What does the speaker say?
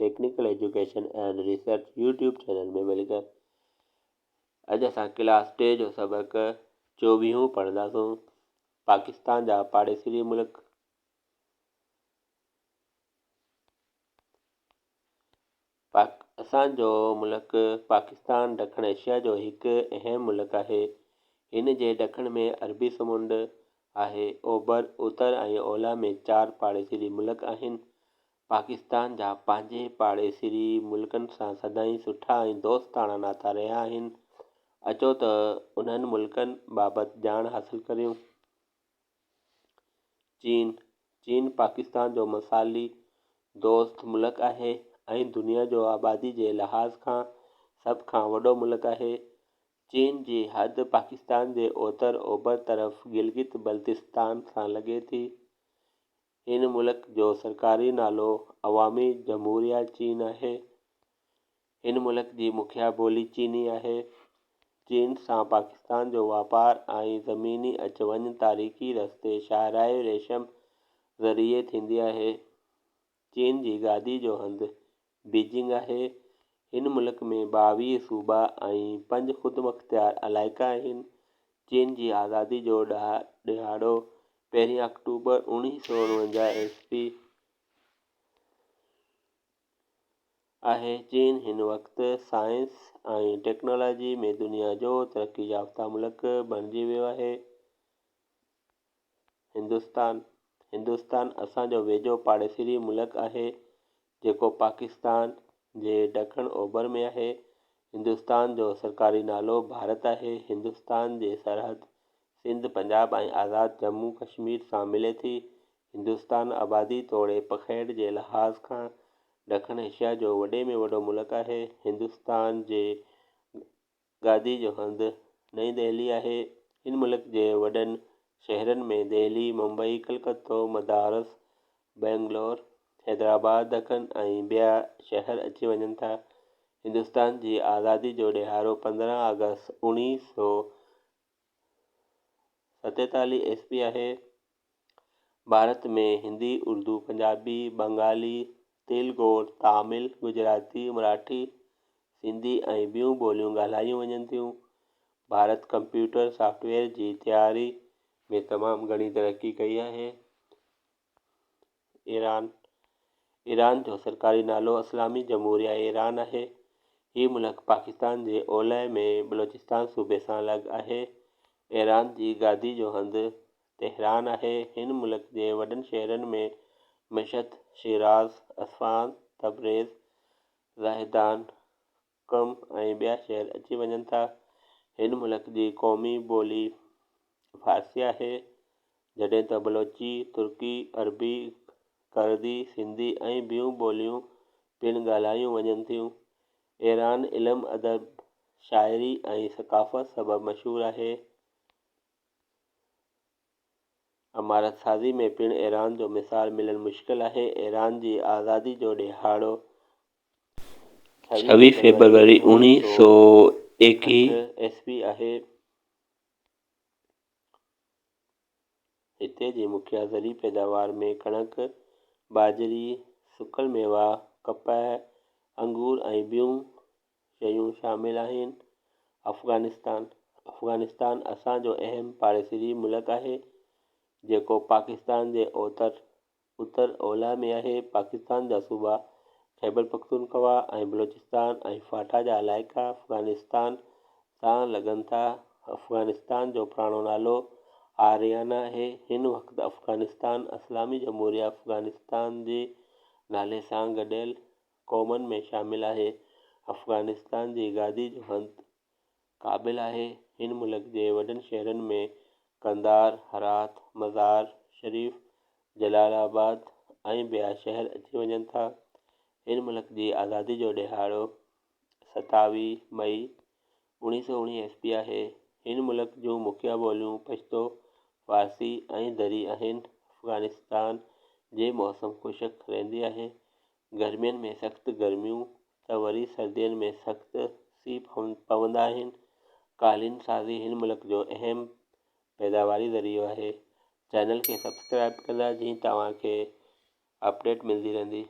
Technical Education and Research YouTube channel ۾ welcome. اڄ اسان class ٽي جو سبق چوويهون پڙهنداسون پاڪستان جا پاڙيسري ملڪ. اسان جو ملڪ پاڪستان ڏکڻ ايشيا جو هڪ اهم ملڪ آهي. هن جي ڏکڻ ۾ عربي سمنڊ آهي. اوڀر، اتر ۽ اولهه ۾ چار پاڙيسري ملڪ آهن. پاڪستان جا پنهنجي پاڙيسري ملڪن سان سدائين سٺا ۽ دوستاڻا ناتا رهيا آهن. اچو ته انهن ملڪن بابت ڄاڻ حاصل ڪريون. چين، چين پاڪستان جو مثالي دوست ملڪ آهي ۽ دنيا جو آبادي جي لحاظ کان سڀ کان وڏو ملڪ آهي. چين جي حد پاڪستان جي اوتر اوڀر طرف گلگت بلتستان سان لڳي ٿي. هن ملڪ جو سرڪاري نالو عوامي جمهوريه چين آهي. هن ملڪ جي مکيه ٻولي چيني آهي. چين سان پاڪستان جو واپار ۽ زميني اچ وڃ تاريخي رستي شاهراهه ريشم ذريعي ٿيندي آهي. چين جي گادي جو هنڌ بيجنگ آهي. هن ملڪ ۾ 22 صوبا ۽ پنج خودمختيار علائقا آهن. چين جي آزادي جو ڏهاڙو پهرين آڪٽوبر 1949 عيسوي آهي. چين هن وقت سائنس ۽ ٽيڪنالاجي ۾ دنيا جو ترقي يافته ملڪ بڻجي ويو آهي. هندستان، هندستان اسان جو ويجهو پاڙيسري ملڪ آهي، جيڪو پاڪستان جي ڏکڻ اوڀر ۾ آهي. هندستان جو سرڪاري نالو ڀارت آهي. هندستان جي سرحد سنڌ، پنجاب ۽ آزاد ڄمون ڪشمير سان ملي ٿي. هندستان آبادي توڙي پکيڙ جي لحاظ کان ڏکڻ ايشيا جو وڏي ۾ وڏو ملڪ آهي. هندستان جي گادي جو هنڌ نئين دهلي آهي. هن ملڪ جي وڏن شهرن ۾ دهلي، ممبئي، ڪلڪتو، مدارس، بئنگلور، حيدرآباد دکن ۽ ٻيا شهر اچي وڃن ٿا. هندستان جي آزادي جو ڏهاڙو 15 آگسٽ 1947 عيسوي آهي. ڀارت ۾ هندي، اردو، پنجابي، بنگالي، تيلگور، تامل، گجراتي، مراٺي، سنڌي ۽ ٻيون ٻوليون ڳالهايون وڃن ٿيون. ڀارت ڪمپيوٽر سافٽ ويئر جي تياري ۾ تمام گهڻي ترقي ڪئي آهي. ايران، ايران جو سرڪاري نالو اسلامي جمهوريه ايران آهي. هي ملڪ پاڪستان جي اولهه ۾ بلوچستان صوبي سان لڳ آهي. ايران جي گادي جو هنڌ تهران آهي. هن ملڪ جي وڏن شهرن ۾ مشهد، شيراز، اصفهان، تبريز، زاهدان، قم ۽ ٻيا شهر اچي وڃن ٿا. هن ملڪ جي قومي ٻولي فارسي آهي، جڏهن ته بلوچي، ترڪي، عربي، ڪردي، سنڌي ۽ ٻيون ٻوليون پڻ ڳالهايون وڃن ٿيون. ايران علم، ادب، شاعري ۽ ثقافت سبب مشهور آهي. عمارت سازي ۾ پڻ ايران جو مثال ملڻ مشڪل آهي. ايران جي آزادي جو ڏهاڙو 26 فيبروري 1921 عيسوي آهي. هتي جي مکيه زرعي پيداوار ۾ ڪڻڪ، ٻاجهري، سڪل ميوا، ڪپهه، انگور ۽ ٻيون شيون شامل آهن. افغانستان، افغانستان اسان جو اهم پاڙيسري ملڪ آهي، جيڪو پاڪستان جي اوتر اتر اولهه ۾ آهي. پاڪستان جا صوبا خيبرپختونخوا ۽ بلوچستان ۽ فاٽا جا علائقا افغانستان سان لڳن ٿا. افغانستان جو پراڻو نالو آريانا آهي. هن وقت افغانستان اسلامي جمهوريه افغانستان جي نالي سان گڏيل قومن ۾ شامل آهي. افغانستان جي گادي جو هنڌ ڪابل آهي. هن ملڪ جي وڏن شهرن ۾ قنڌار، هرات، مزار شريف، جلال آباد ۽ ٻيا شهر اچي وڃن ٿا. هن ملڪ جي آزادي جو ڏهاڙو 27 مئي 1919 عيسوي آهي. هن ملڪ جون مکيه ٻوليون پشتو، فارسي ۽ دري آهن. افغانستان جي موسم خشڪ رهندي آهي. گرمين ۾ سخت گرميون ته وري سردين ۾ سخت سيء پوندا آهن. قالين سازي هن ملڪ جو اهم پيداواري ذريعو آهي. چينل کي سبسڪرائب ڪندا جيئن توهان کي اپڊيٽ ملندي رهندي.